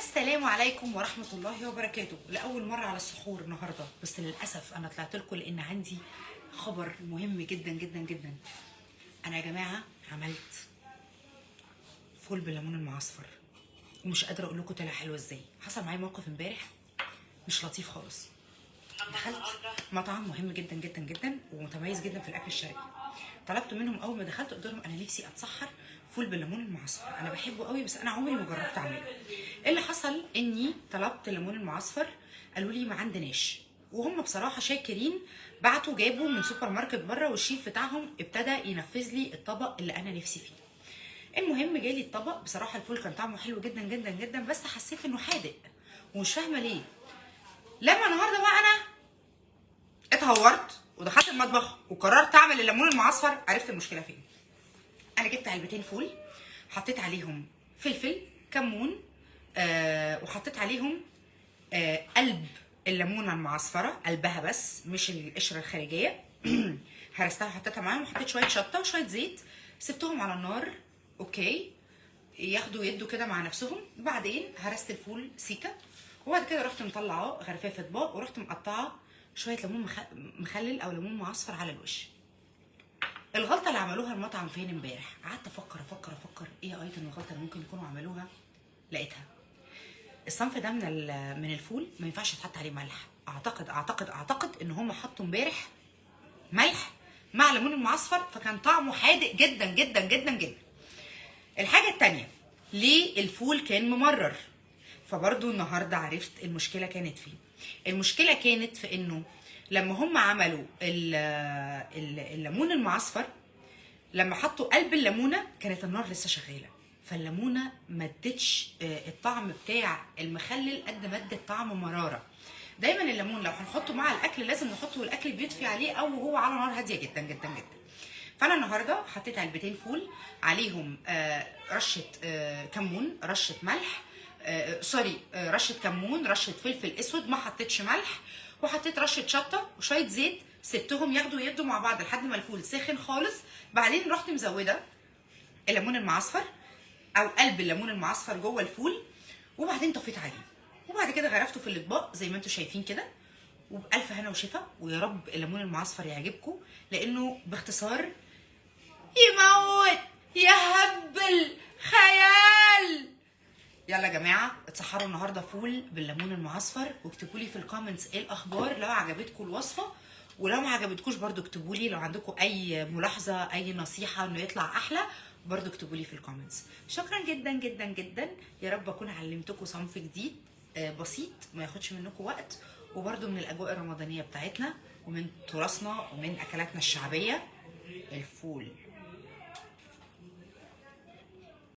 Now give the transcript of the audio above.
السلام عليكم ورحمة الله وبركاته. لأول مرة على السحور النهاردة، بس للأسف أنا طلعت لكم لأن عندي خبر مهم جدا جدا جدا. أنا يا جماعة عملت فول بالليمون المعصفر ومش قادرة أقول لكم طلع حلو إزاي. حصل معايا موقف امبارح مش لطيف خالص. دخلت مطعم مهم جدا جدا جدا ومتميز جدا في الاكل الشرقي. طلبت منهم اول ما دخلت، قلت لهم انا نفسي اتسحر فول بالليمون المعصفر، انا بحبه قوي بس انا عمري ما جربت اعمله. اللي حصل اني طلبت الليمون المعصفر، قالوا لي ما عندناش، وهم بصراحة شاكرين، بعتوا جابوا من سوبر ماركت بره، والشيف بتاعهم ابتدى ينفذ لي الطبق اللي انا نفسي فيه. المهم جالي الطبق، بصراحة الفول كان طعمه حلو جدا جدا جدا، بس حسيت انه حادق ومش فاهمه ليه. لما النهارده بقى انا اتهورت ودخلت المطبخ وقررت اعمل الليمون المعصفر، عرفت المشكلة فين. انا جبت علبتين فول، حطيت عليهم فلفل، كمون، وحطيت عليهم قلب الليمونه المعصفره، قلبها بس مش القشرة الخارجية. هرستها وحطيتها معاهم، وحطيت شوية شطه وشوية زيت، سبتهم على النار okay ياخدوا يدوا كده مع نفسهم. وبعدين هرست الفول سيكه، وبعد كده رحت مطلعاه غرفاه في اطباق، ورحت مقطعه شوية ليمون مخلل او ليمون معصفر على الوش. الغلطة اللي عملوها المطعم فين امبارح؟ قعدت افكر افكر افكر ايه ايضا الغلطة اللي ممكن يكونوا عملوها، لقيتها. الصنف ده من الفول ما ينفعش يتحط عليه ملح. اعتقد اعتقد اعتقد ان هم حطوا امبارح ملح مع ليمون المعصفر، فكان طعمه حادق جدا جدا جدا جدا. الحاجة التانية، ليه الفول كان ممرر؟ فبرضو النهارده عرفت المشكلة كانت فين. المشكلة كانت في انه لما هم عملوا الليمون المعصفر، لما حطوا قلب الليمونه كانت النار لسه شغالة، فالليمونه ما ادتش الطعم بتاع المخلل قد ما ادت طعم مرارة. دايما الليمون لو هنحطه مع الاكل لازم نحطه والاكل بيطفي عليه او هو على نار هادية جدا جدا جدا. فانا النهارده حطيت علبتين فول عليهم رشه كمون، رشه ملح، sorry، رشه كمون، رشه فلفل اسود، ما حطيتش ملح، وحطيت رشه شطه وشوية زيت. سبتهم ياخدوا يدوا مع بعض لحد ما الفول سخن خالص. بعدين رحت مزوده الليمون المعصفر او قلب الليمون المعصفر جوه الفول، وبعدين طفيت عليه، وبعد كده غرفته في الاطباق زي ما انتم شايفين كده. وبألف هنا وشفا، ويا رب الليمون المعصفر يعجبكم، لانه باختصار يموت يهبل خيال. يلا يا جماعة اتسحروا النهارده فول بالليمون المعصفر، واكتبوا لي في ال comments ايه الاخبار لو عجبتكم الوصفة، ولو ما عجبتكوش برضو اكتبوا لي لو عندكم اي ملاحظة، اي نصيحة انه يطلع احلى، برضو اكتبوا لي في ال comments. شكرا جدا جدا جدا، يا رب اكون علمتكم صنف جديد بسيط ما ياخدش منكم وقت، وبرضو من الاجواء الرمضانية بتاعتنا ومن تراثنا ومن اكلاتنا الشعبية، الفول.